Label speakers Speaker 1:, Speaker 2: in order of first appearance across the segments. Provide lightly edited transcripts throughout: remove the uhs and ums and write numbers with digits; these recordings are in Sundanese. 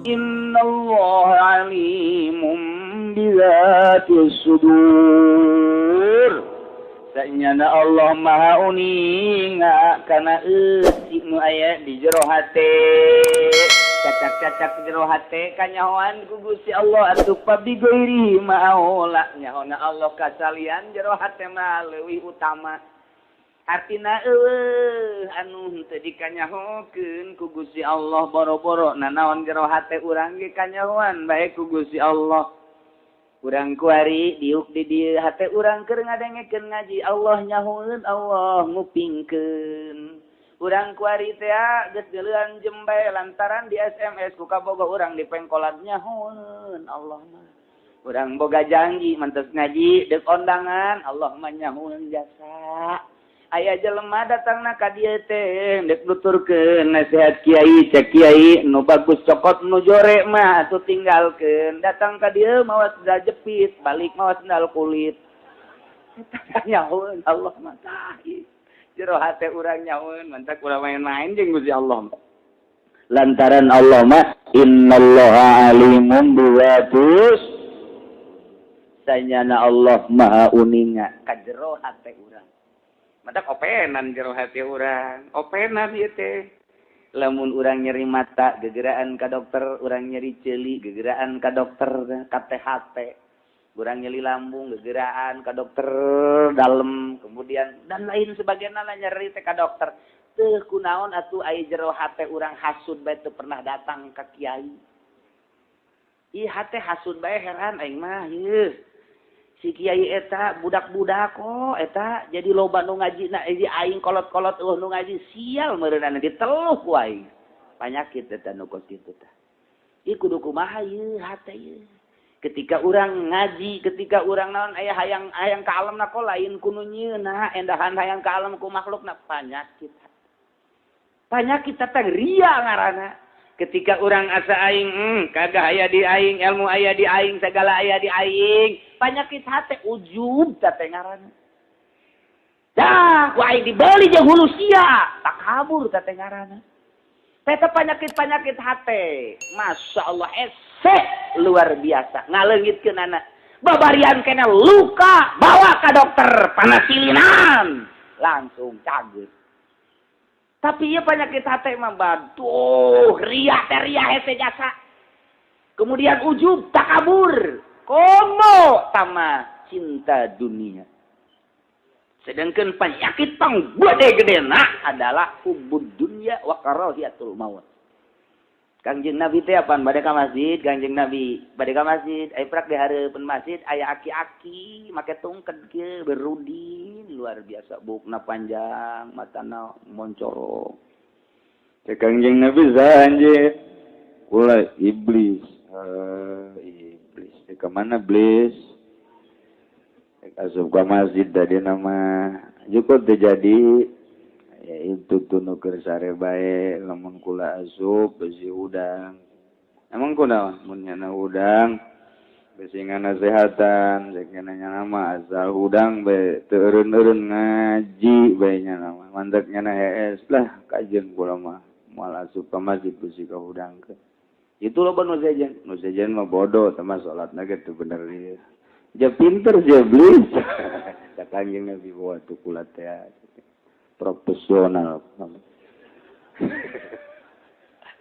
Speaker 1: Innallaha alimun bidzati sudur. Sanyana Allah Maha uninga kana eusi nu aya di jero hate. Cacak-cacak jero hate kanyahoan ku Gusti Allah atuh fa bighairihi ma aula, nyahona Allah kasalian jero hate mah leuwih utama. Artina eueuh anu henteu dikanyahokeun ku Gusti Allah, boro-boro nanaon jero hate urang ge kanyahoan bae ku Gusti Allah. Urang kuari diuk di dieu, hate urang keur ngadengekeun ngaji, Allah nyahoeun, Allah ngupingkeun. Urang kuari teh geus geuleuan jembe lantaran di SMS ku kabogo urang di pengkolan, nyahoeun Allah mah. Urang boga janji mantes ngaji deuk ondangan, Allah mah nyahoeun jasa. Aya jelema datangna ka dieu teh dek nuturkeun nasihat kiai, cek kiai nu bagus cokot, nu jore mah atuh tinggalkeun. Datang ka dieu mawa sendal jepit, balik mawa sendal kulit. Eta nyahoeun Allah mah. Tah, jero hate urang nyahoeun, mantak urang main-main jeung Gusti Allah mah. Lantaran Allah mah innallaha alimun bidzatis, sanyana Allah Maha uninga ka jero hate urang. Matak openan jero hati urang, openan ieu teh. Lamun urang nyeri mata gegeraan ka dokter, urang nyeri ceuli gegeraan ka dokter ka THT, urang nyeri lambung gegeraan ka dokter dalam, kemudian dan lain sebagainya lah, nyeri teh ka dokter. Teu kunaon atuh aya jero hate urang hasud bae, teu pernah datang ka kiai. Ih, hate hasud bae, heran aing mah ieu. Si kiai eta budak-budak kok eta jadi loba nu ngaji na, jadi aing kolot-kolot euweuh nu ngaji, sial meureunana diteluh ku aing. Panyakit eta nu kos kitu tah. Ih, kudu kumaha ieu hate ieu? Ketika urang ngaji, ketika urang naon, aya hayang hayang ka alam kok lain ku nu nyieunna, endahan hayang ka alam ku makhlukna, panyakit. Panyakit teh ria ngaranna. Ketika urang asa aing kagak aya di aing, ilmu aya di aing, segala aya di aing, panyakit hate ujub teh ngaranna. Dah ku aing dibeli jeung hulu sia, takabur teh ngaranna. Eta penyakit-penyakit hate, Masya Allah, ese luar biasa ngaleungitkeun anak. Babarian kena luka, bawa ke dokter, panasilinan, langsung cager. Tapi iya, penyakit hati mah baduh, ria teh ria hese jasa. Kemudian ujub, takabur, komo tama cinta dunia. Sedangkan penyakit pang gede gede adalah hubbud dunya wa karahiyatul maut. Kangjeng Nabi teh apaan bade ka masjid, Kangjeng Nabi bade ka masjid, aya prak di hareupeun masjid aya aki-aki make tungked kieu berudin luar biasa, buukna panjang, matana moncorong. Cek Kangjeng Nabi, "Saha?" "Kula iblis." Iblis. Ke mana, iblis? Asup ka masjid tadi nama cukup terjadi ya itu tuh nu keur sare bae, lamun kula asup besi udang. Emang kunaon mun nyana udang besi nganasehatan? Cek nyana nama asal udang bae, teu eureun-eureun ngaji bae nyana mah, mantak nyana hees lah kajeun kula mah moal asup ka masjid besi ka hudang. Itu loba nu sejen, nu sejen mah bodoh sama salatna ge teu bener ieu. Ja pinter sih iblis. Cek Kanjeng Nabi, waktu kula teh profesional.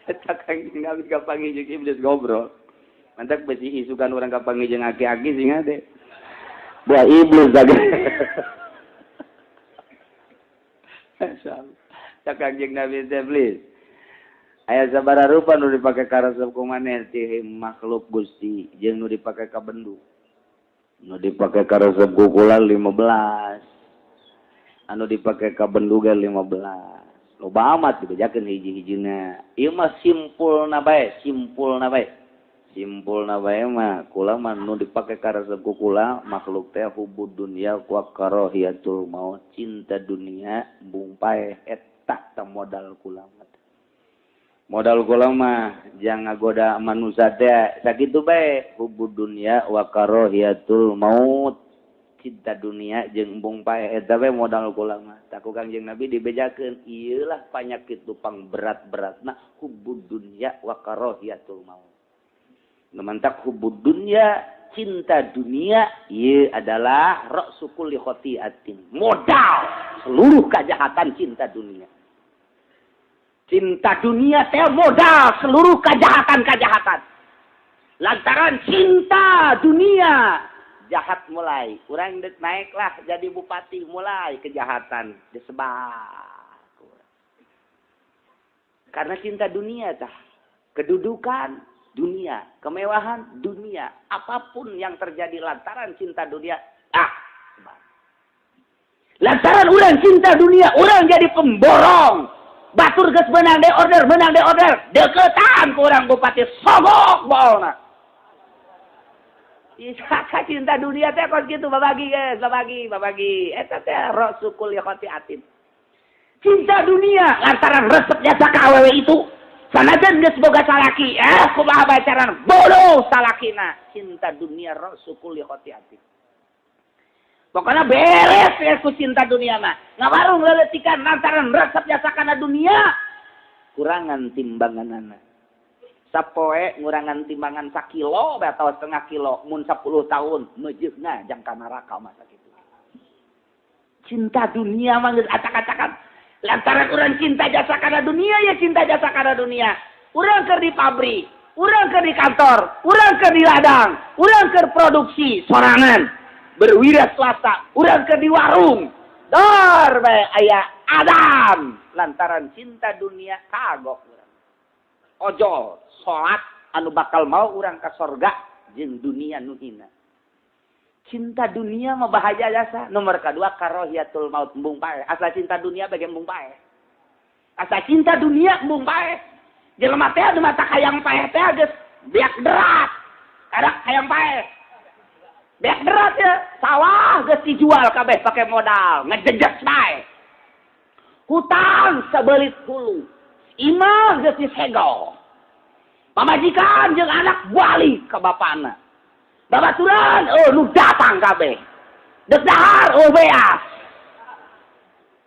Speaker 1: Cek Kanjeng Nabi kapanggih jeung iblis ngobrol. Mantak besi isukan urang kapanggih jeung aki-aki sing ade. Buah iblis lagi. Masyaallah. Cek Kanjeng Nabi teh, iblis. Aya sabaraha rupa nu dipake karesep ku maneh ti makhluk Gusti jeung nu dipake ka bendu? Nu dipake karesep ku kula 15, anu dipake ka bendu ge 15. Loba amat dibejakeun hiji-hijina. Ieu mah simpulna bae, simpulna bae. Simpulna bae mah kula mah nu dipake karesep ku kula makhluk teh hubbud dunya wa karahiyatul maut, cinta dunia embung paeh, eta teh modal kula mah. Modal kula mah jangan ngagoda manusia teh sakitu bae, hubbud dunya wa karahiyatul maut, cinta dunia jeung embung paeh, eta bae modal kula mah. Tah, ku Kangjeng Nabi dibejakeun ieu lah panyakit nu pang berat-beratna, hubbud dunya wa karahiyatul maut. Nu mantak hubud dunya, cinta dunia ieu adalah ra'su kulli khati'atin, modal seluruh kejahatan cinta dunia. Cinta dunia teh modal seluruh kejahatan-kejahatan. Lantaran cinta dunia jahat mulai, urang dek naiklah jadi bupati mulai kejahatan disebar. Karena cinta dunia tah, kedudukan dunia, kemewahan dunia, apapun yang terjadi lantaran cinta dunia, ah, sebar. Lantaran urang cinta dunia, urang jadi pemborong. Batur geus menang de order, menang de order, deketan ku urang bupati sogok bolna. Isa cinta dunia teh kos kitu babagi geus, babagi, babagi. Eta teh ra'su kulli khati'atin. Cinta dunia lantaran resep jasa ka awewe itu. Sanajan geus boga salaki, kumaha bae carana bodoh salakina. Cinta dunia ra'su kulli khati'atin. Pokoknya beres ya ku cinta dunia mah. Ngawarung leletikan lantaran resep jasa kana dunia. Kurangan timbanganana. Sapoe ngurangan timbangan sakilo bae atau setengah kilo mun 10 tahun meujeuhna jangka neraka masa kitu. Cinta dunia mah geus acak-acakan. Lantaran urang cinta jasa kana dunia ya cinta jasa kana dunia. Urang keur di pabrik, urang keur di kantor, urang keur di ladang, urang keur produksi sorangan. Berwira swasta, urang keur di warung. Dor bae aya Adam lantaran cinta dunia kagok urang. Ojol salat anu bakal mau urang ka sorga jeung dunia nu hina. Cinta dunia mah bahaya jasa. Nomor kedua karohiyatul maut, embung paeh. Asa cinta dunia bage embung paeh. Asa cinta dunia embung paeh. Jelema teh anu mata hayang paeh teh geus beak derat. Karak hayang paeh. Beak derat ya, sawah geus dijual kabeh pake modal, ngejejes bae. Hutang sabelit hulu. Imah geus disegel. Pamajikan jeung anak balik ka bapana. Babaturan oh nu datang kabeh. Deuk dahar oh beas.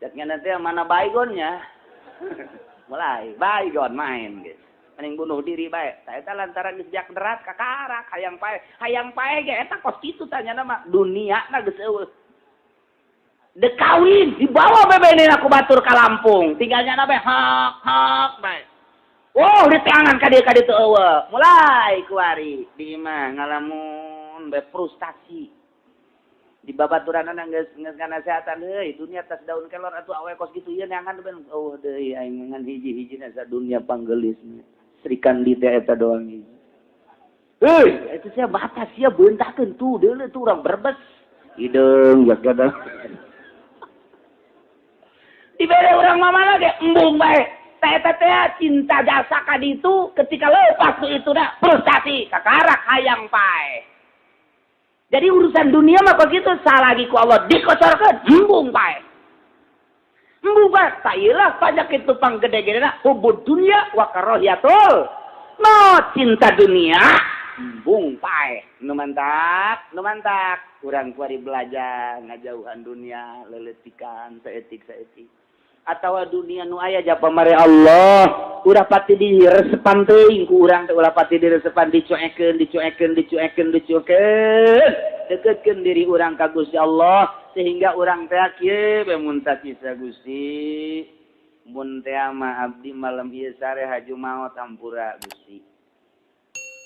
Speaker 1: Cek nanti mana baygonnya. Mulai baygon main gitu. Mending bunuh diri bae. Tah eta lantaran geus jak derat kakarak hayang paeh. Hayang paeh ge eta kos kitu tanya nama dunia na geus eueuh. Dek kawin dibawa bebene ku batur ka Lampung. Tinggalnya na bae hak hak bae. Oh, diteangan ka dieu ka ditu eueuh. Mulai kuari di imah ngalamun bae frustasi. Di babaturanana geus geus nganasehatan heuy dunia tas daun kelor atuh awe kos kitu ieu neangan ben eueuh deui aing ngan hiji-hijina sa dunia panggelisna. Srikandi teh eta doang hiji. Heuy, eta sia batas sia beuntakeun tuh deuleu tuh urang Brebes. Hideung jak gadang. Dibere urang mamana ge embung bae. Teh eta teh cinta jasa ka ditu ketika lepas ku itu dah frustasi kakarak hayang paeh. Jadi urusan dunia mah kok gitu salah lagi ku Allah dikocorkeun embung paeh. Embung bae. Tak iyalah pajak itu pang gede-gedena hubud dunia wa karohiyatul maut, cinta dunia embung paeh. Nu mantak, nu mantak urang kuari belajar ngajauhan dunia leletikan saeutik-saeutik. Atawa dunia nu aya japa mare Allah ulah pati diresepan teuing ku urang teh, ulah pati diresepan, dicuekeun, dicuekeun, dicuekeun, dicuekeun, deketkeun diri urang ka Gusti Allah sehingga urang teh kieu bae mun isa Gusti mun teh mah abdi malam ieu sare haju maot ampura Gusti.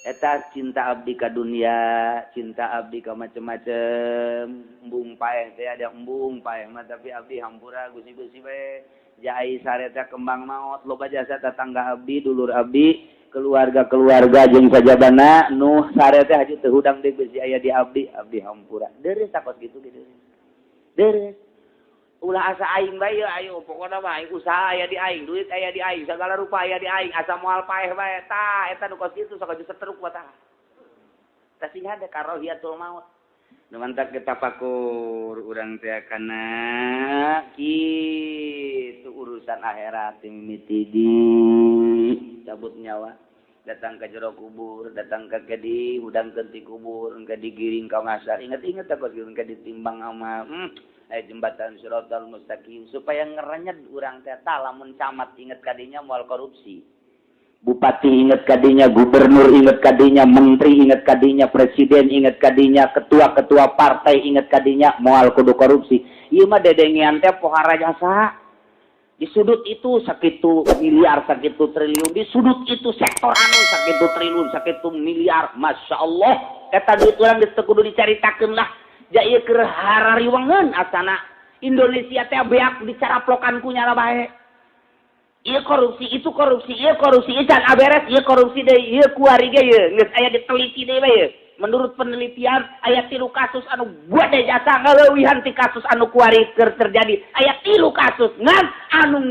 Speaker 1: Eta cinta abdi ka dunia, cinta abdi ka macem-macem, embung paeh teh ada embung paeh mah tapi abdi hampura Gusti Gusti bae. Jai sare teh kembang maot loba jasa tetangga abdi, dulur abdi, keluarga-keluarga jeung sajabana nu sare teh haju teu hudang deui besi aya di abdi, abdi hampura. Deres takot gitu gitu. Deres. Ulah asa aing bae ayo pokona mah aing usaha aya di aing, duit aya di aing, segala rupa aya di aing, asa moal paeh bae tah eta nu kos kitu sok aju setruk mah tah. Tah sing hade karohiyatul maut. Nu mantak tafakur urang teh kana kitu urusan akhirat mimiti di cabut nyawa datang ke jero kubur, datang ke di hudangkeun ti kubur, engke digiring ka masar. Ingat-ingat takut engke ditimbang amal. Jembatan siratal mustaqim supaya ngerenyed urang teh lamun camat inget kadinya moal korupsi. Bupati inget kadinya, gubernur inget kadinya, menteri inget kadinya, presiden inget kadinya, ketua-ketua partai inget kadinya, moal kudu korupsi. Ieu mah dedengean teh pohara jasa. Di sudut itu sakitu miliar, sakitu triliun, di sudut itu sektor anu sakitu triliun, sakitu miliar. Masya Allah, eta duit urang geus teu kudu dicaritakeun lah. Ja ieu keur harariwengeun asana Indonesia teh beak dicaraplokan ku nyala bae. Ieu korupsi, itu korupsi, ieu korupsi, ieu can aberes, ieu korupsi deui, ieu kuari ge ieu geus aya diteliti deui bae. Menurut penelitian aya tilu kasus anu buat jasa ngaleuwihan ti kasus anu kuari keur terjadi. Aya tilu kasus ngan anu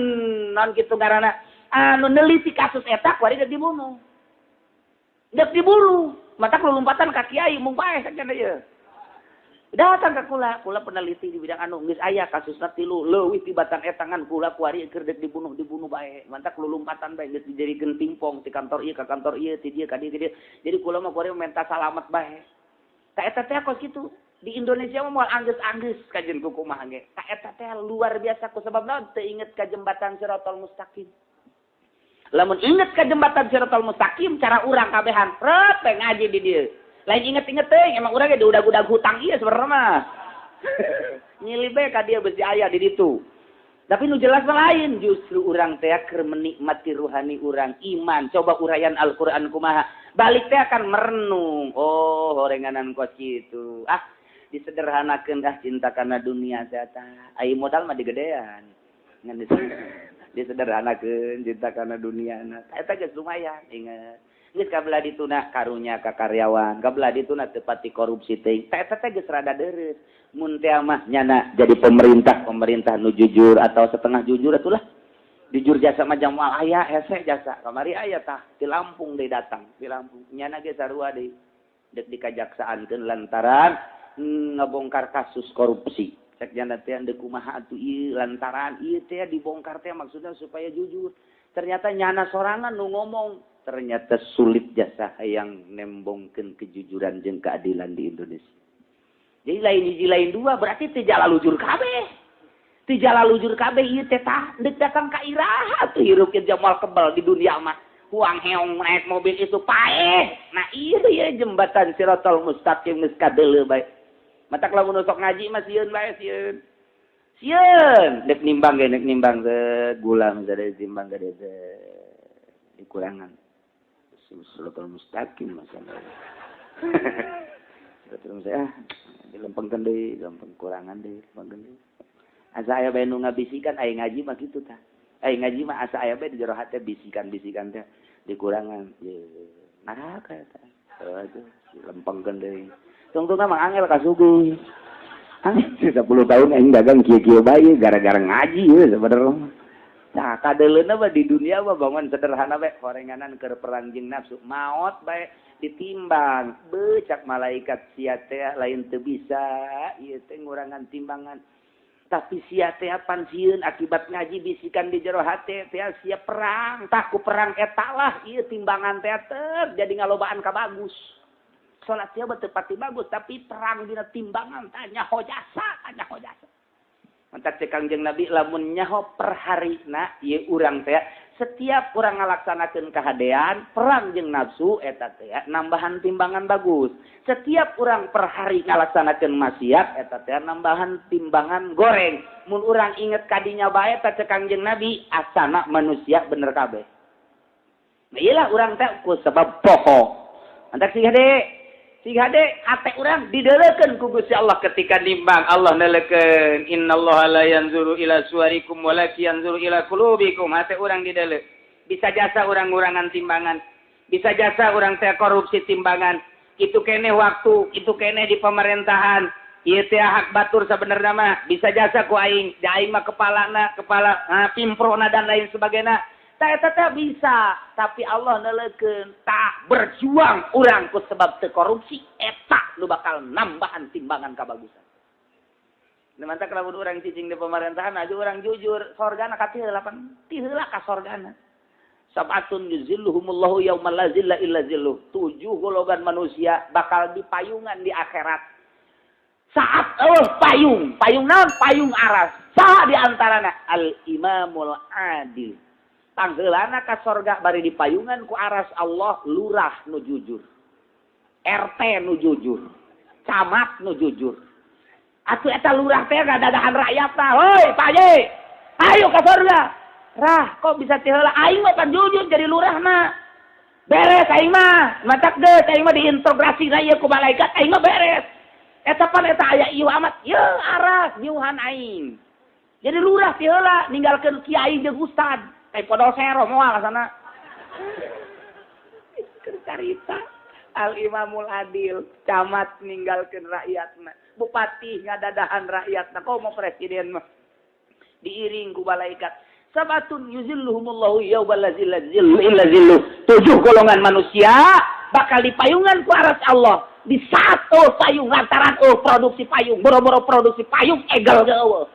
Speaker 1: non kitu ngaranna anu neliti kasus eta kuari deuk dibunuh. Deuk dibunuh. Matak lompatan ka kiai mung bae saja ieu. Datang ke kula, kula peneliti di bidang anu geus aya kasusna tilu leuwih tibatan eta ngan kula kuari keur deuk dibunuh, dibunuh bae. Mantak lulumpatan bae geus dijadikeun pingpong ti kantor ieu ka kantor ieu, ti dieu ka dieu, ti dieu. Jadi kula mah kuari minta salamet bae. Ta eta teh kos kitu. Di Indonesia mah moal anggeus-anggeus kajeun ku kumaha ge. Ta eta teh luar biasa ku sebab naon teu inget ka jembatan Siratal Mustaqim. Lamun inget ka jembatan Siratal Mustaqim, cara urang kabehan rep ngaji di dieu. Lain inget-inget teh, emang urang ge udah-udah hutang ieu sebenarnya mah. Nyilih bae ka dia besi aya di ditu. Tapi nu jelas mah lain, justru urang teh keur menikmati ruhani urang iman. Coba uraian Al-Qur'an kumaha. Balik teh akan merenung. Oh, horenganan kos kitu. Ah, disederhanakeun dah cinta kana dunia teh tah. Ai modal mah digedean. Ngan disederhanakeun cinta kana dunia. Nah, eta geus lumayan, inget. Geus kabelah dituna karunya ka karyawan, kabelah dituna teu pati korupsi teh. Eta teh geus rada deureuh. Mun teh mah nyana jadi pemerintah, pemerintah nu jujur atau setengah jujur atulah. Jujur jasa mah moal aya hese jasa. Kamari aya tah di Lampung deui datang, di Lampung. Nyana ge sarua deui. Dek dikajaksaankeun lantaran ngebongkar kasus korupsi. Cek jana teh deuk kumaha atuh ieu lantaran ieu teh dibongkar teh maksudnya supaya jujur. Ternyata nyana sorangan nu ngomong, ternyata sulit jasa yang nembongkeun kejujuran jeung keadilan di Indonesia. Jadi lain hiji lain dua berarti teu jalujur kabeh. Teu jalujur kabeh ieu teh tah deuk datang ka iraha tuh hirup ke jamal kebal di dunia mah. Huang heong naik mobil itu paeh. Nah ieu ieu jembatan Siratal Mustaqim geus kadeuleu bae. Matak lamun sok ngaji mah sieun bae sieun. Sieun dek nimbang ge dek nimbang ge gula misalnya timbang gede dikurangan. Siratal Mustaqim masalah. Siratal mustaqim ah dilempengkeun deui, lempeng kurangan deui, lempengkeun deui. Asa aya bae nu ngabisikan aya ngaji mah kitu tah. Aya ngaji mah asa aya bae di jero hate bisikan-bisikan teh dikurangan. Ye, neraka eta. Aduh, dilempengkeun deui. Tungtungna mah angel ka suguh. 10 tahun aing dagang kieu-kieu bae gara-gara ngaji ye sebenarnya. Nah, kadeuleuna mah di dunia mah bangun sederhana bae, horenganan keur perang jeung nafsu. Maot bae ditimbang, becak malaikat sia teh lain teu bisa, ieu teh ngurangan timbangan. Tapi sia teh pansieun akibat ngaji bisikan di jero hate teh sia perang, tah ku perang eta lah ieu timbangan teh jadi ngalobaan ka bagus. Salat sia teu pati bagus tapi perang dina timbangan tanya hojasa, tanya hojasa. Mantak cek Kangjeng Nabi lamun nyaho per harina ieu urang teh setiap urang ngalaksanakeun kahadean perang jeung nafsu eta teh nambahan timbangan bagus. Setiap urang per hari ngalaksanakeun maksiat eta teh nambahan timbangan goreng. Mun urang inget kadinya bae teh cek Kangjeng Nabi asana manusia bener kabeh. Nah, iyalah urang teh ku sebab poho. Mantak sih hade sing hade hate urang dideulekeun ku Gusti Allah ketika nimbang. Allah neuleukeun innallaha la yanzuru ila suwarikum walakin yanzuru ila qulubikum. Hate urang dideuleu bisa jasa urang ngurangan timbangan, bisa jasa urang teh korupsi timbangan itu kene waktu itu kene di pemerintahan ieu teh hak batur sabenerna mah bisa jasa ku aing da aing mah kepalana kepala pimprona dan lain sebagainya. Tak eta teh bisa, tapi Allah neuleukeun tah berjuang urang ku sebab teu korupsi eta lu bakal nambahan timbangan kabagusan. Nah, mantak lamun urang cicing di pemerintahan aja urang jujur, sorgana ka ti heula pan ti heula ka sorgana. Sab'atun yuzilluhumullahu yauma la zilla illa zilluh. 7 golongan manusia bakal dipayungan di akhirat. Saat oh payung, payung naon? Payung aras. Saha di antarana? Al imamul adil. Tanggeulana ka sorga bari dipayungan ku aras Allah lurah nu jujur. RT nu jujur. Camat nu jujur. Atuh eta lurah teh ngadadahan rakyat tah. Hoi, Pak Haji. Ayo ka sorga. Rah, kok bisa ti heula aing mah pan jujur jadi lurah mah. Beres aing mah. Matak geus aing mah diintegrasi na ieu ku malaikat aing mah beres. Eta pan eta aya ieu amat. Ye aras nyuhan aing. Jadi lurah ti heula ninggalkeun kiai jeung ustad. Kayak podol sero moal sana. Carita Al Imamul Adil, camat ninggalkeun rakyatna, bupati ngadadahan rakyatna, komo presiden mah diiring ku malaikat. Sabatun yuzilluhumullahu yauma la zilla illa zilluh. 7 golongan manusia bakal dipayungan ku aras Allah di saat oh payung lantaran oh produksi payung, boro-boro produksi payung egal ge eueuh.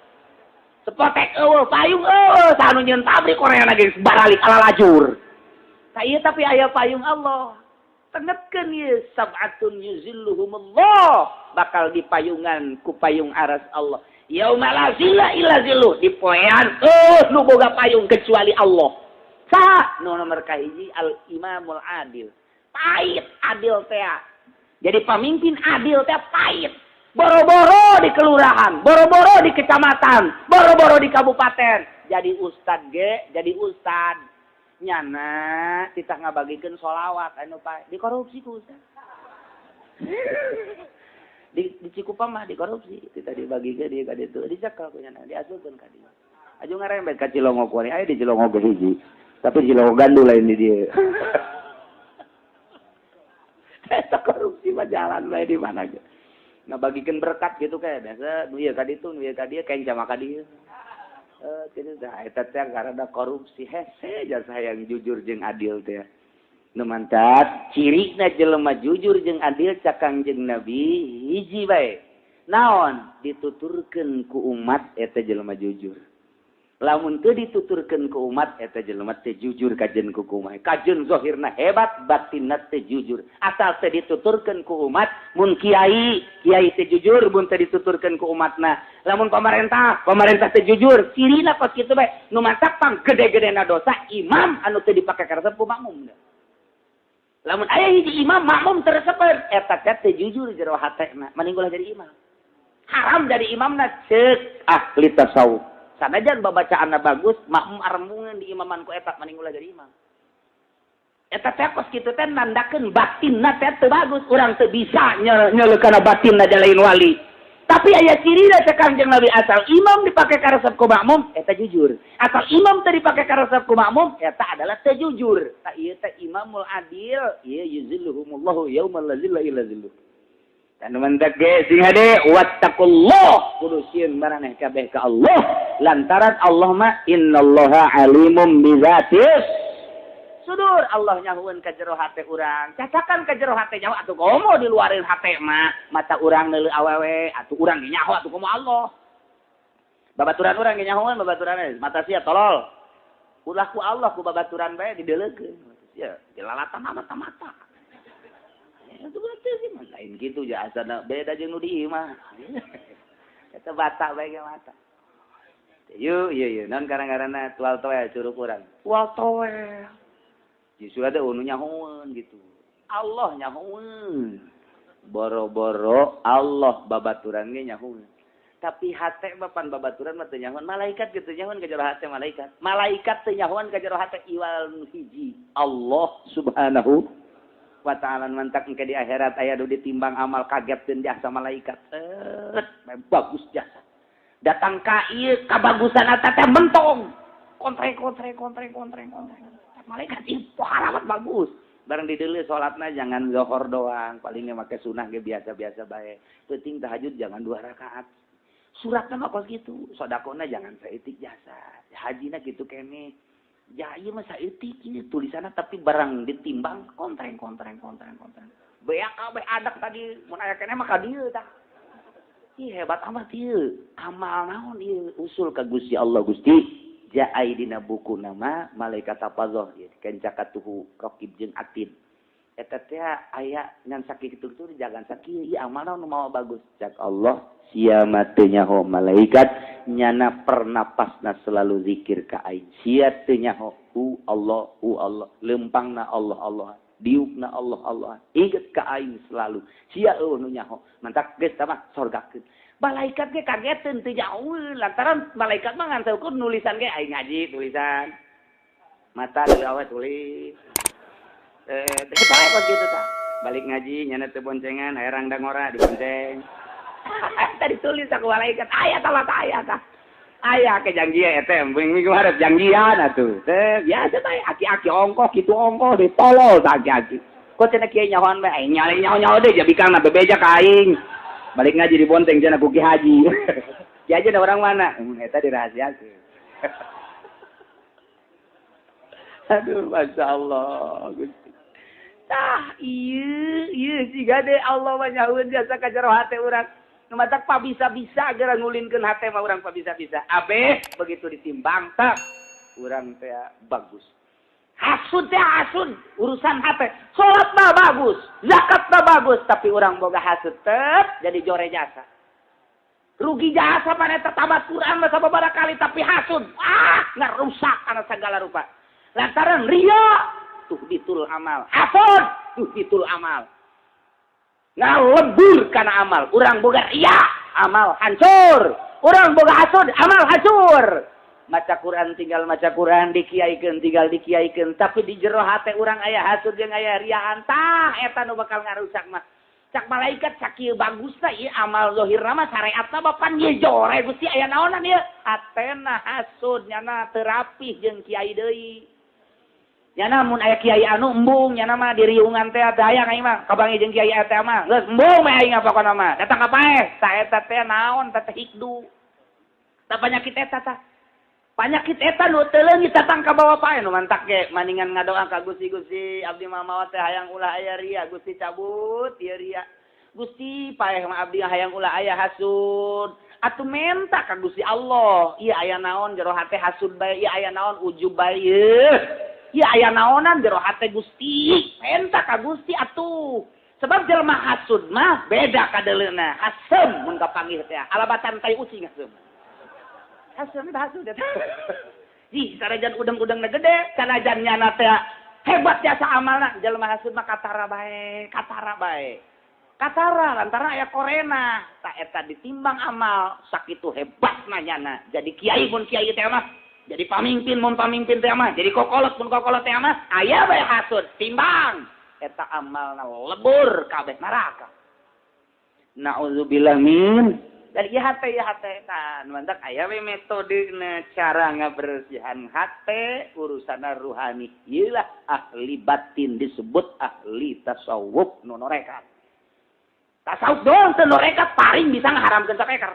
Speaker 1: Sepotek eueuh payung eueuh sanu nyeun pabrik Korea lagi baralik ala lajur. Ka ieu tapi aya payung Allah. Tengetkeun ieu sab'atun yuzilluhumullah bakal dipayungan ku payung aras Allah. Yauma la zilla illa zilluh di poean eueuh nu boga payung kecuali Allah. Saha nu nomor kahiji al imamul adil. Pahit adil teh. Jadi pamimpin adil teh pahit. Boro-boro di kelurahan, boro-boro di kecamatan, boro-boro di kabupaten. Jadi ustad ge, jadi ustad. Nyana titah ngabagikeun sholawat anu pak dikorupsi ku ustad. Di Cikupa mah dikorupsi, titah dibagikeun dia ka ditu, dicekel ku nyana, diasupkeun ka dieu. Aju ngarembet ka Cilongo kuari, aya di Cilongo ge hiji. Tapi Cilongo gandul lain di dieu. Eta korupsi mah jalan bae di mana ge. Ngabagikan berkat gitu kayak biasa nu ieu ka ditu nu ieu ka dieu kenca mah ka dieu. Kitu tah eta teh karena korupsi hese jasa yang jujur jeung adil teh. Nu mantat cirina jelema jujur jeung adil cak Kangjeng Nabi hiji bae. Naon dituturkeun ku umat eta jelema jujur. Lamun teu dituturkeun ku umat eta jelema teu jujur kajen ku kumaha. Kajen zahirna hebat, batinna teu jujur. Asal teu dituturkeun ku umat, mun kiai, kiai teu jujur mun teu dituturkeun ku umatna. Lamun pemerintah, pemerintah teu jujur, cirina kos kitu bae. Nu mantak pang gede-gedena dosa imam anu teu dipake karesep ku makmum. Lamun aya hiji imam makmum teu resepeun, eta teh teu jujur jero hatena, mending ulah jadi imam. Haram jadi imamna ceuk ahli tasawuf. Sanajan babacaanna bagus, makmum arembungeun di imaman ku eta mending ulah jadi imam. Eta teh kos kitu teh nandakeun batinna teh teu bagus, urang teu bisa nyeleukana batinna lain wali. Tapi aya cirina cek Kangjeng Nabi asal imam dipake karesep ku makmum, eta jujur. Asal imam teu dipake karesep ku makmum, eta adalah teu jujur. Tah ieu teh imamul adil, ieu yuzilluhumullahu yauma la zilla illa zilluh. Dan mentek ge sing hade wattaqullah kudu sieun maraneh kabeh ka Allah lantaran Allah mah innallaha alimum bizatis sudur. Allah nyahueun ka jero hate urang, cacakan ka jero hate nyaho atuh komo diluarin hate mah mata urang neuleuh awewe atuh urang ge nyaho atuh komo Allah babaturan urang ge nyahoeun babaturan mata sia tolol ulah ku Allah ku babaturan bae dideleukeun sia dilalatan mata-mata itu berarti sih mah lain gitu ya asana beda jeung nu di imah eta bata bae ge mata. Yuk, iya iya, non karang-karana tual toel curug urang. Tual toel. Justru ada unu nyahoeun gitu. Allah nyahoeun. Boro-boro Allah babaturan ge nyahoeun. Tapi hate bapan babaturan mah teu nyahoeun, malaikat gitu nyahoeun ka jero hate malaikat. Malaikat teu nyahoeun ka jero hate iwal hiji. Allah Subhanahu wa ta'ala mantak engke di akhirat aya nu ditimbang amal kaget deun jasa malaikat. Bagus jasa. Datang ka ieu kabagusan eta teh mentong. Kontreng kontreng kontreng kontreng kontreng. Malaikat ieu pohara bagus. Barang dideuleu salatna jangan zohor doang, palingnya make sunah ge biasa-biasa bae. Penting tahajud jangan 2 rakaat. Suratna mah kos kitu, sodakohna jangan saeutik jasa. Hajina kitu kene. Ya ieu mah saeutik ieu tulisanna tapi barang ditimbang kontreng kontreng kontreng kontreng. Beak kabeh adak tadi mun aya keneh mah ka dieu tah. Ih hebat amat ieu. Amal naon ieu usul ka Gusti Allah Gusti. Jaai dina buku nama malaikat tafadhol ieu kenca katuhu raqib jeung atid. Eta teh aya ngan sakitu kitu jangan sakieu ieu amalna nu mawa bagus. Cak Allah sia mah teu nyaho malaikat nyana pernapasna selalu zikir ka aing. Sia teu nyaho hu Allah hu Allah, lempangna Allah Allah, diukna Allah Allah, inget ka aing selalu. Sia eueuh nu nyaho, mantak geus tah mah sorgakeun. Malaikat ge kageteun teu jauh lantaran malaikat mah ngan saukur nulisan ge aing ngaji tulisan. Mata deui awe tulis. Kita kok gitu tah. Balik ngaji nyana teu boncengan, aya rangda ngora dibonceng. Tadi tulis aku malaikat, aya tah aya tah. Aya ke janjian eta minggu hareup janjian atuh. Teh biasa bae aki-aki ongkoh kitu ongkoh ditolol tah aki-aki. Kok cenah kiai nyahoan bae aing nyale nyaho-nyaho deui jabikangna bebeja ka aing. Balik ngaji dibonceng cenah ku Ki Haji. Ki Haji da orang mana? Eta dirahasiakeun. Aduh, Masya Allah. Tah, ieu ieu siga de Allah mah nyahueun jasa ka jero hate urang. Nu matak pabisa-bisa geura ngulinkeun hate mah urang pabisa-bisa. Abeh begitu ditimbang tak urang teh bagus. Hasud teh hasud urusan hate. Salat mah bagus, zakat mah bagus, tapi urang boga hasud teh jadi jore jasa. Rugi jasa mana eta tamat Quran mah sababaraha kali tapi hasud. Ah, ngarusak kana segala rupa. Lantaran riya tuh ditul amal, hasud tuh ditul amal, ngalebur kana amal. Urang boga riya amal hancur, urang boga hasud amal hancur. Maca Quran tinggal maca Quran, dikiaikeun tinggal dikiaikeun, tapi di jero hate urang aya hasud jeung aya riaan. Tah eta nu bakal ngarusak mah. Cak malaikat sakieu bagusna ieu amal zahirna mah syariatna bapan ieu jore Gusti aya naonan ieu. Hatena hasud nyana teu rapih jeung kiai deui. Nyana mun aya kiai anu embung nyana mah diriungan teh teu hayang aing mah kabangi jeung kiai eta mah geus embung mah aing pokona mah datang ka paeh tah eta teh naon teh hikdu tah penyakit eta tah penyakit eta nu teu leungit datang ka bawa paeh nu mantak ge maningan ngadoa ka Gusti Gusti abdi mah maot teh hayang ulah aya ria Gusti cabut ieu ria Gusti paeh mah abdi hayang ulah aya hasud atuh menta ka Gusti Allah ieu aya naon jero hate hasud bae ieu aya naon ujub bae ieu ieu aya naonan jero hate Gusti menta ka Gusti atuh sebab jelema hasud mah beda kadeleuna hasem mun kapanggih teh alabatan tai ucing hasem hasem hasud eta ih sanajan udang-udangna gede sanajan nyana teh hebat jasa amalna jelema hasud mah katara bae katara bae katara lantaran aya korena tak eta ditimbang amal sakitu hebatna nyana jadi kiai mun kiai teh mah jadi pamimpin mun pamimpin teh mah jadi kokolot mun kokolot teh mah aya bae hasud timbang eta amalna lebur kabeh neraka naudzubillah min dari ieu hate ieu hate tan mantak aya we metodena cara ngabersihan hate urusanna ruhani ieu lah ahli batin disebut ahli tasawuf nu norekat tasawuf doang teu norekat paling bisa ngaharamkeun sapeker.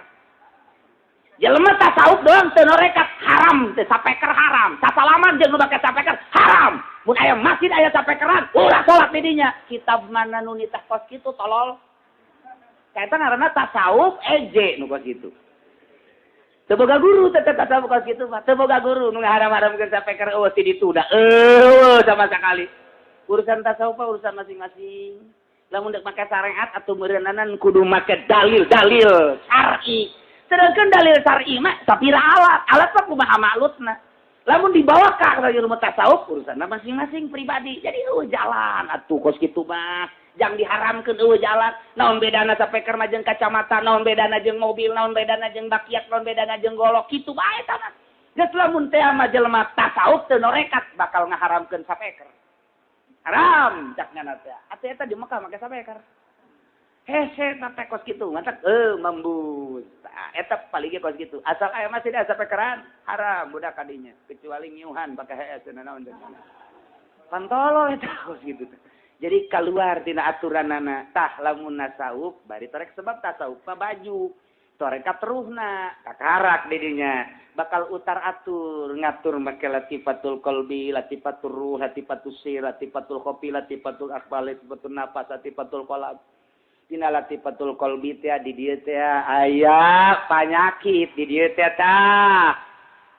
Speaker 1: Jelema tasawuf doang teu norekat haram teu sapeker haram. Sasalaman jeung nu make sapeker haram. Mun aya masjid aya sapekeran ulah salat di dinya. Kitab mana nu nitah kos kitu tolol. Eta ngaranna tasawuf eje nu kos kitu. Teu boga guru teh tasawuf kos kitu mah. Teu boga guru nu ngaharam-haramkeun sapeker eueuh ti ditu da eueuh sama sekali. Urusan tasawuf mah urusan masing-masing. Lamun dek make syariat atau meureunnanan kudu make dalil-dalil syar'i. Sedangkan dalil syar'i mah sapira alat, alat mah kumaha maklutna. Lamun dibawa ka ilmu tasawuf urusanna masing-masing pribadi. Jadi eueuh jalan atuh kos kitu mah. Jang diharamkeun eueuh jalan. Naon bedana sapeker mah jeung kacamata, naon bedana jeung mobil, naon bedana jeung bakiak, naon bedana jeung golok kitu bae eta mah. Geus lamun teh mah jelema tasawuf teu norekat bakal ngaharamkeun sapeker. Haram cak nyana teh. Atuh eta di Mekah make sapeker. Hese teh kos kitu, mantak mambus. Tah eta paling ge kos kitu. Asal aya masih da sapekeran haram budak kadinya, kecuali ngiuhan pake hees naon teh. Pantolo eta kos kitu teh. Jadi keluar tina aturanana tah lamun nasawuf bari torek sebab tasawuf mah baju. Torek terusna kakarak didinya bakal utar atur ngatur make latifatul qalbi, latifatul ruh, latifatul sir, latifatul khofi, latifatul akhbar, latifatul nafas, latifatul qalb. Dina latifatul qalbi teh di dieu teh aya panyakit di dieu teh tah.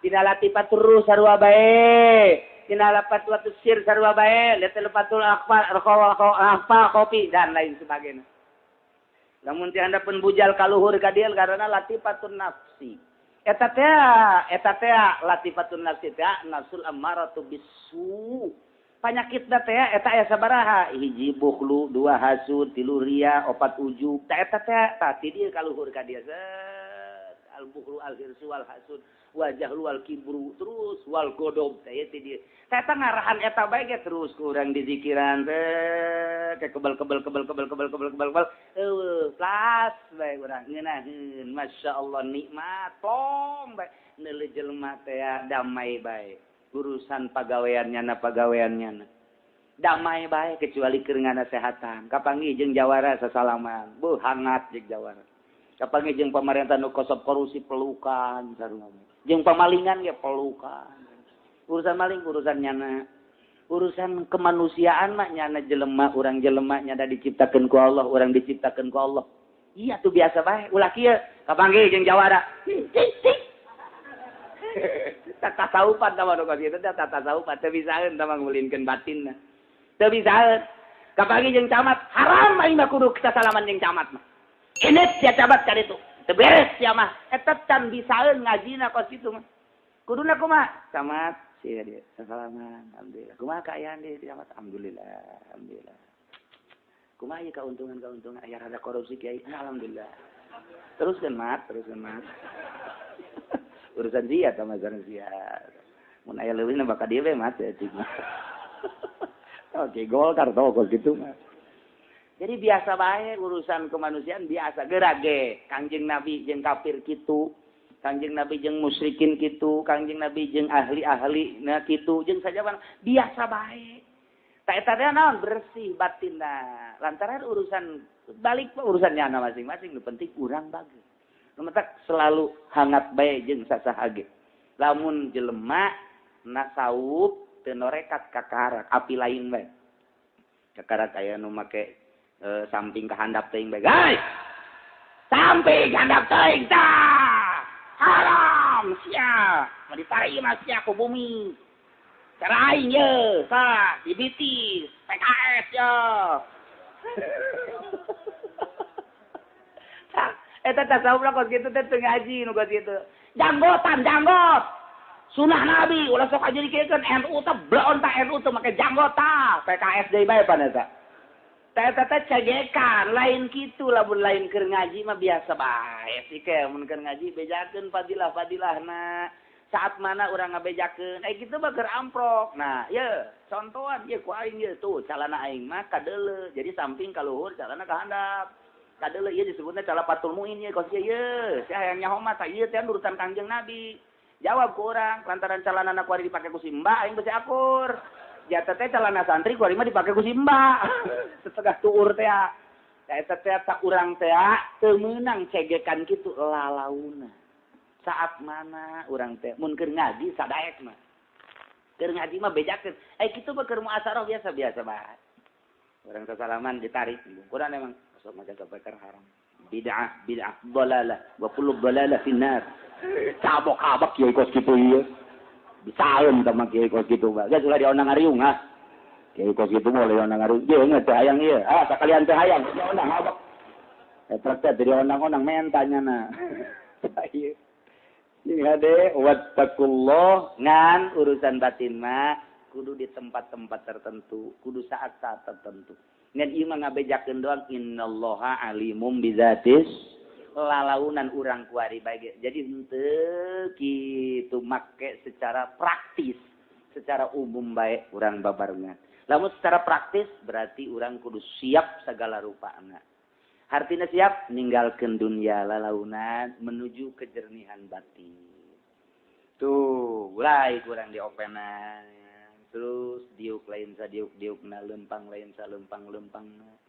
Speaker 1: Dina latifatul ruh sarua bae. tina lapat waktu sir sarua bae, latifatul akhfa kopi dan lain sebagainya. Lamun ti handapeun bujal kaluhur ka dieu karena latifatun nafsi. Eta teh latifatun nafsi teh nafsul ammaratu bisu. Panyakit teh eta aya sabaraha? Hiji bukhlu, dua hasud, tilu riya, opat ujub. Ta eta teh tah ti dieu kaluhur ka dieu. Al bukhlu al hirsu wal hasud wal jahlu wal kibru terus wal godob teh ti dieu. Ta eta ngarahan eta bae ge terus ku urang dizikiran teh ke kebel kebel kebel kebel kebel kebel kebel kebel eueuh plas bae urang ngeunaheun masyaallah nikmat plong bae neuleuh jelema teh damai bae urusan pagawean nyana pagawean nyana damai bae kecuali keur nganasehatan kapanggih jeung jawara sasalaman beuh hangat jeung jawara kapanggih jeung pamarentah nu kosop korupsi pelukan sarua jeung pamalingan ge pelukan urusan maling urusan nyana urusan kemanusiaan mah nyana jelema urang jelema nyana diciptakeun ku Allah urang diciptakeun ku Allah iya tuh biasa bae ulah kieu kapanggih jeung jawara tasawufan tah nu kitu teh tasawufan teu bisaeun tah ngulinkeun batinna teu bisaeun kapanggih jeung camat haram aing mah kudu sasalaman jeung camat mah ini sia camat ka ditu teu beres sia mah eta can bisaeun ngajina kos kitu mah kuduna kumaha camat sia dia sasalaman alhamdulillah kumaha kaayaan di camat alhamdulillah alhamdulillah kumaha ieu kauntungan-kauntungan aya rada korupsi kiai alhamdulillah teruskeun mat urusan sia sama urusan sia mun aya leuwihna bakal dieu we mat cik mah oke Golkar tau kos kitu mah. Jadi biasa bae urusan kemanusiaan biasa geura ge Kangjeng Nabi jeung kafir kitu, Kangjeng Nabi jeung musyrikin kitu, Kangjeng Nabi jeung ahli-ahli na kitu jeung sajaban biasa bae. Ta eta teh naon bersih batinna. Lantaran urusan balik urusan nyana masing-masing nu penting urang bage. Nu matak selalu hangat bae jeung sasaha ge. Lamun jelema nasawuf teu norekat kakarak api lain bae. Kakarak aya nu make samping kehandap teuing bae. Guys. Samping kehandap teuing tah. Haram sia. Mah ditarima sia ku bumi. Cara aing ye, tah dibitis PKS ye. Tah eta tasawuf lah kos kitu teh teu ngaji nu kos kitu. Janggotan janggot. Sunah Nabi ulah sok aja dikiekeun NU teh bleon tah NU teh make janggot tah. PKS deui bae pan eta. Eta teh cegekan lain kitu lamun lain keur ngaji mah biasa bae sih ke mun keur ngaji bejakeun fadilah-fadilahna saat mana urang ngabejakeun kitu mah keur amprok nah ye contohan ye ku aing ye tuh calana aing mah kadeuleu jadi samping ka luhur calana ka handap kadeuleu ieu disebutna cala patul muin ye kos ye sia hayang nyaho mah tah ieu teh urusan Kangjeng Nabi jawab ku urang lantaran calanana ku ari dipake ku si Mbak aing besi akur jata teh celana santri ku ari mah dipake ku si Mbak setengah tuur teh eta teh tak urang teh teu meunang cegekan kitu lalauna saat mana urang teh mun keur ngaji sadaek mah keur ngaji mah bejakeun kitu mah keur muasarah biasa-biasa bae urang sasalaman ditarik kurang emang sok maca kapakar haram bid'ah bid'ah dhalalah wa kullu dhalalah finnar cabok-cabok kieu kos kitu ieu bisaeun tah mah kieu kos kitu mah geus ulah diondang ngariung ah kieu kos kitu mah ulah diondang ngariung ieu teu hayang ieu ah sakalian teu hayang diondang abak eta teh diondang-ondang menta nyana ieu sing hade wattaqullah ngan urusan batin mah kudu di tempat-tempat tertentu kudu saat-saat tertentu ngan ieu mah ngabejakeun doang innallaha alimum bizatis lalaunan urang kuari bae jadi henteu kitu make secara praktis secara umum bae urang babarengan lamun secara praktis berarti urang kudu siap segala rupana hartina siap ninggalkeun dunia lalaunan menuju kejernihan batin tuh mulai kurang diopenan terus diuk lain sadiuk-diukna lempang lain salempang-lempangna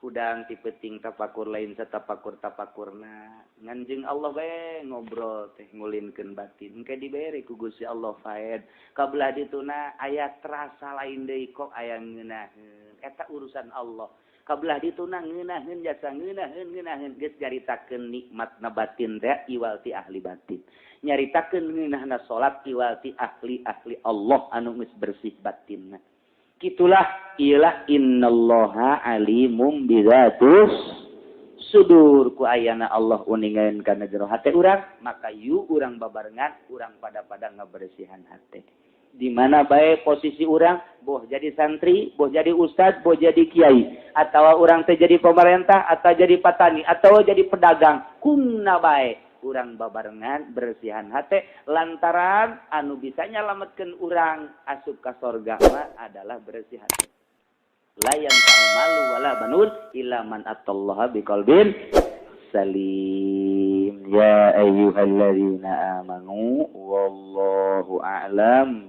Speaker 1: hudang ti peuting tapakur lain satapakur-tapakurna ngan jeung Allah bae ngobrol teh ngulinkeun batin engke dibere ku Gusti Allah faed kabelah dituna aya terasa lain deui kok aya ngeunaheun eta urusan Allah. Kabelah dituna ngeunaheun jasa ngeunaheun ngeunaheun geus nyaritakeun nikmatna batin teh iwal ti ahli batin. Nyaritakeun ngeunahna salat iwal ti ahli-ahli Allah anu geus bersih batinna. Kitulah ialah innallaha alimum bizatus sudur ku ayana Allah uningaeun kana jero hate urang, maka yu urang babarengan urang pada-pada ngabersihan hate. Di mana bae posisi urang, boh jadi santri, boh jadi ustad, boh jadi kiai, atau urang teh jadi pemerintah, atau jadi petani, atau jadi pedagang, kumna bae urang babarengan bersihan hate lantaran anu bisa nyalametkeun urang asup ka sorga mah adalah bersih hate. La yanfa'u malu wala banun illa man atallaha biqalbin salim. Ya ayyuhalladzina amanu wallahu a'lam.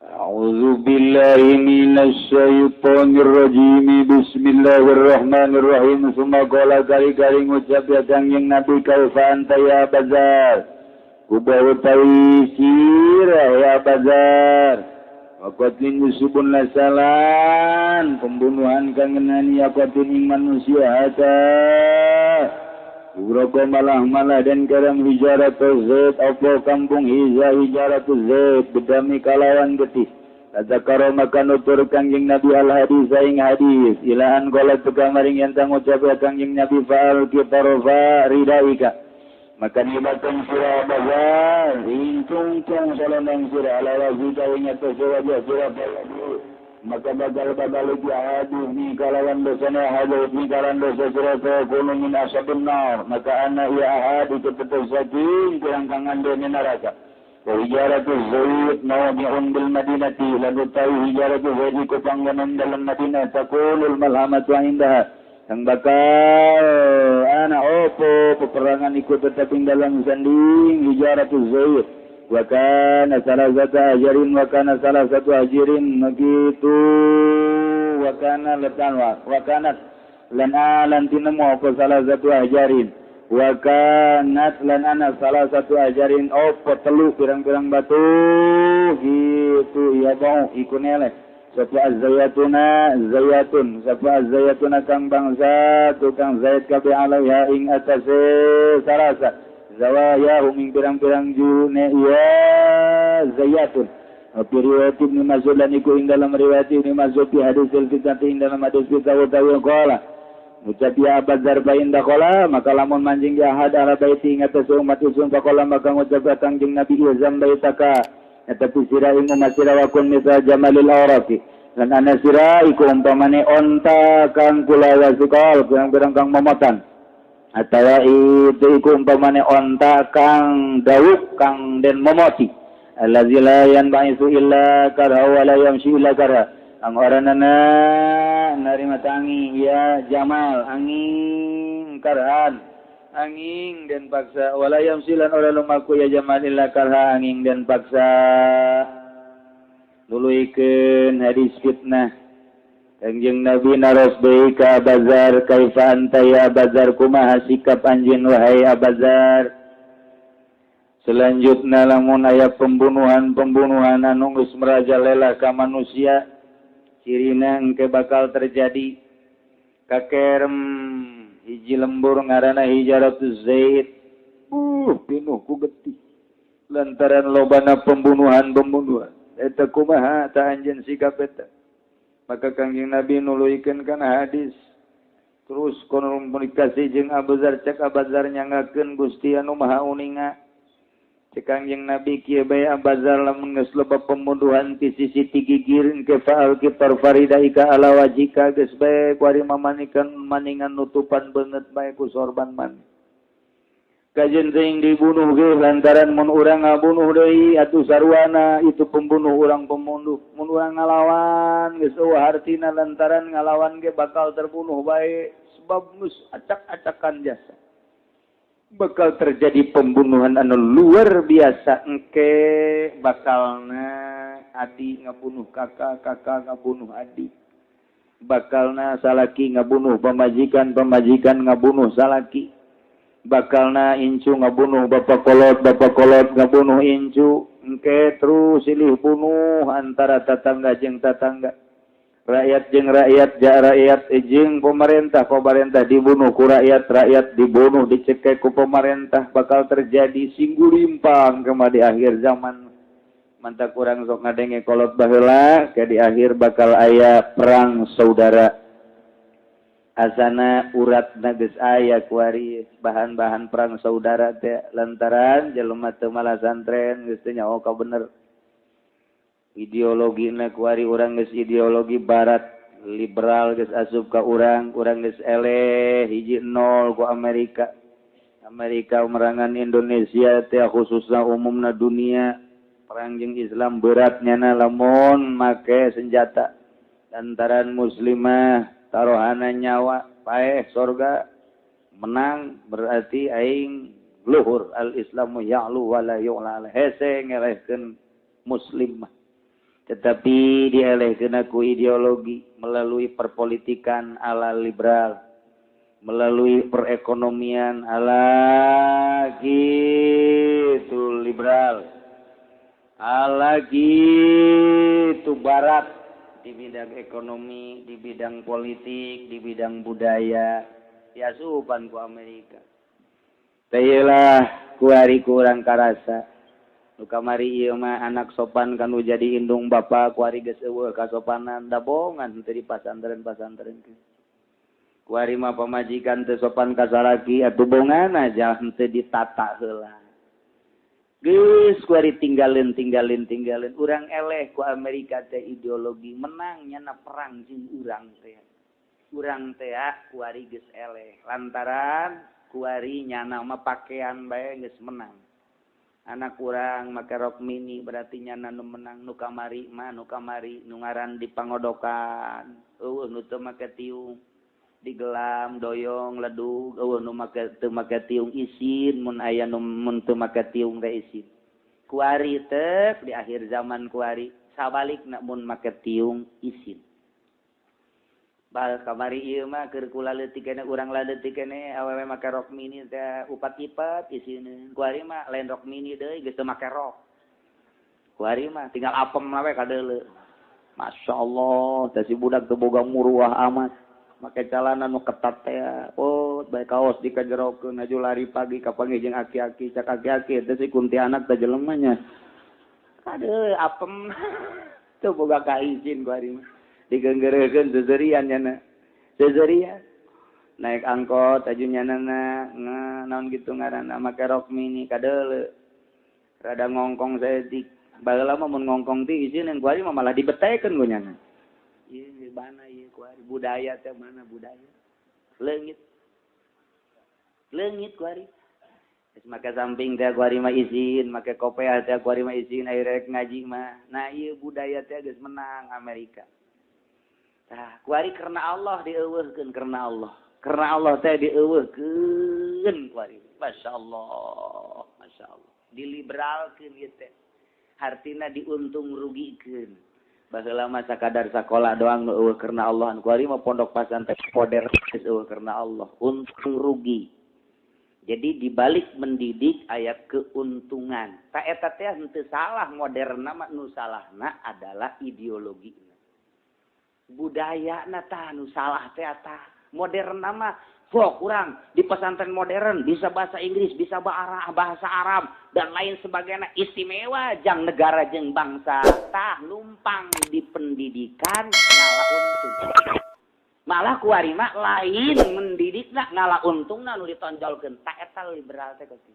Speaker 2: A'udzu billahi minasy syaithanir rajim. Bismillahirrahmanirrahim. Suma qala kali-kali ngucap ya Kangjeng Nabi kaifa anta ya Bazar. Kubawa tawi sirah ya Bazar. Waqatin yusubun lasalan pembunuhan kangenani yaqatin ing manusia hata. Ugroko malah-malah dan karam hijaratu zaid apa kampung hijaratu zaid bedami kalawan getih. Tadzakara maka nutur Kangjeng Nabi al hadis ing hadis ilahan qala tukamaring yang ngucap ya Kangjeng Nabi fa'al kitarfa ridaika. Maka nibatun sira bazar ingtung-tung salanang sira ala wajika ing atas wajah sira maka bakal-bakal iki hadis ni kalawan dosana hadis ni kalawan dosa sira kono min ashabun nar maka ana ya ahad itu tetep saking kurang kangan dene neraka. Wa hijaratu zaid mawdi'un bil madinati lan utawi hijaratu zaid iku panggonan dalam Madinah taqulul malhamatu indaha kang bakal ana opo peperangan iku tetep ing dalam sanding hijaratu zaid. Wa kana salah satu ajarin wa kana salah satu ajirin begitu wa kana letan wa kanat lan alan tinemu apa salah satu ajarin wa kanat lan ana salah satu ajarin opo telu pirang-pirang batu gitu ya bau iku neleh sapa azayatuna zayatun sapa azayatuna kang bangsa tukang zayat kabeh alaiha ing atase sarasa zawaya huming pirang-pirang june ya zayatun. Fi riwayat Ibnu Mas'ud lan iku ing dalam riwayat Ibnu Mas'ud fi hadisil fitnah ing dalam hadis fitnah utawi qala ucap ya Abazar bain dakhala maka lamun manjing ya ahad ala baiti ing atas umat usun faqala maka ngucap Kangjeng Nabi ilzam baitaka eta sira ing umat sira wa kun mithla jamalil awraqi lan ana sira iku umpamane onta kang kula wasikal pirang-pirang kang momotan atawa itu iku umpamane onta kang dawuk kang den momoti allazi la yanba'isu illa karha wa la yamshi illa karha ang oranana narima tangi ya jamal angin karhan angin den paksa wala yamshi lan ora lumaku ya jamal illa karha angin den paksa nuluikeun hadis fitnah Kangjeng Nabi naros deui ka Abazar kaifa anta ya Abazar kumaha sikap anjeun wahai Abazar. Selanjutna lamun aya pembunuhan-pembunuhan anu geus merajalela ka manusia cirina engke bakal terjadi kakerem hiji lembur ngaranna hijaratu zaid pinuh ku getih lantaran lobana pembunuhan-pembunuhan eta kumaha ta anjeun sikap eta. Maka Kangjeng Nabi nuluikeun kana hadis terus komunikasi jeung Abu Dzar cek Abu Dzar nyangakeun Gusti anu Maha Uninga cek Kangjeng Nabi kieu bae Abu Dzar lamun geus loba pembunuhan ti sisi ti gigir engke faal kitar faridaika ala wajika geus bae kuari mamanikan maningan nutupan beungeut bae ku sorban man kajen teuing dibunuh ge lantaran mun urang ngabunuh deui atuh sarwana itu pembunuh urang pembunuh mun urang ngalawan geus eueuh hartina lantaran ngalawan ge bakal terbunuh bae sebab geus acak-acakan jasa bakal terjadi pembunuhan anu luar biasa engke bakalna adi ngabunuh kakak, kakak ngabunuh adi bakalna salaki ngabunuh pamajikan, pamajikan ngabunuh salaki. Bakalna incu ngabunuh bapak kolot, bapak kolot ngabunuh incu. Engke terus silih bunuh antara tetangga jeung tetangga, rakyat jeung rakyat, ja rakyat jeung pemerintah, pemerintah dibunuh ku rakyat, rakyat dibunuh, dicekek ku pemerintah. Bakal terjadi singgulimpang kema di akhir zaman. Mantap kurang sok ngadenge kolot baheula ke di akhir bakal aya perang saudara. Asana urat geus aya kuari bahan-bahan perang saudara teh, lantaran jelema teu malasantren, geus teu nyaho ka bener ideologina. Kuari urang geus ideologi barat liberal geus asup ka urang. Urang geus eleh hiji nol ku Amerika. Amerika merangan Indonesia teh, khususnya umumna dunia, perang jeung Islam berat nyana lamun make senjata, lantaran muslimah taruhana nyawa, paeh sorga. Menang berarti aing luhur. Al islamu ya'lu wala yu'la. Hese ngelehkeun muslim mah, tetapi dielehkeun ku ideologi melalui perpolitikan ala liberal, melalui perekonomian ala gitu liberal, ala gitu barat, di bidang ekonomi, di bidang politik, di bidang budaya, diasupan ku Amerika. Lah kuari kurang karasa. Nu kamari ieu mah anak sopan kan jadi indung bapa, kuari geus euweuh kasopanan, dabongan teu di pasantren-pasantren. Kuari mah pamajikan teu sopan ka salaki atuh bongan aja henteu ditata heula. Geus kuari tinggalin, tinggalin, tinggalin. Urang eleh ku Amerika teh, ideologi menang nyana perang jeung urang teh. Urang teh kuari geus eleh lantaran kuari nyana mah pakaian bae geus menang. Anak kurang make rok mini berarti nyana nu menang. Nu kamari mah, nu kamari nu ngaran di pangodokan euweuh nu teu make tiung, digelam doyong ledug. Euweuh nu make teu make tiung, isin mun aya nu mun teu make tiung teh isin. Kuari teh di akhir zaman kuari sabalikna, mun make tiung isin. Bal kamari ieu mah keur kula leutik keneh, urang leutik keneh, awewe make rok mini teh upat-ipat isineun. Kuari mah lain rok mini deui, geus teu make rok. Kuari mah tinggal apem we kadeuleu. Masya Allah, teh si budak teu boga muruah amat. Make calana nu ketat teh, oh, bae kaos dikajerokeun, aju lari pagi kapanggih jeung aki-aki, cak aki-aki teh si kuntianak teh jelema nya. Aduh, apem. Teu boga kaizin kuari mah. Digenggeurekeun seuseurian nyana. Seuseurian. Naik angkot aju nyana naon gitu ngaranna, make rok mini kadeuleu. Rada ngongkong saeutik. Baheula mah mun ngongkong ti izin, kuari mah malah dibetekeun ku nyana. Ieu mana ieu kuari budaya teh, mana budaya? Leungit. Leungit kuari. Geus make samping teh kuari mah izin, make kopeah teh kuari mah izin, aya rek ngaji mah. Nah, ieu budaya teh geus menang Amerika. Tah, kuari karena Allah dieuweuhkeun, karena Allah. Karena Allah teh dieuweuhkeun kuari. Masya Allah, Masya Allah. Diliberalkeun ieu teh. Hartina diuntung rugikeun. Baheula mah sakadar sakola doang nu euweuh karena Allah, kuari mah pondok pesantren modern geus euweuh karena Allah, untung rugi. Jadi dibalik mendidik aya keuntungan. Tak eta teh henteu salah modern mah, nu salahna adalah ideologi. Budaya na tah nu salah teh tah. Modern mah kok kurang di pesantren modern bisa bahasa Inggris, bisa bahasa Arab dan lain sebagainya, istimewa jang negara jeung bangsa. Tah, numpang di pendidikan ngala untung. Malah kuari mah lain mendidik ngala untungna nu ditonjolkeun. Tak eta liberal teh kitu.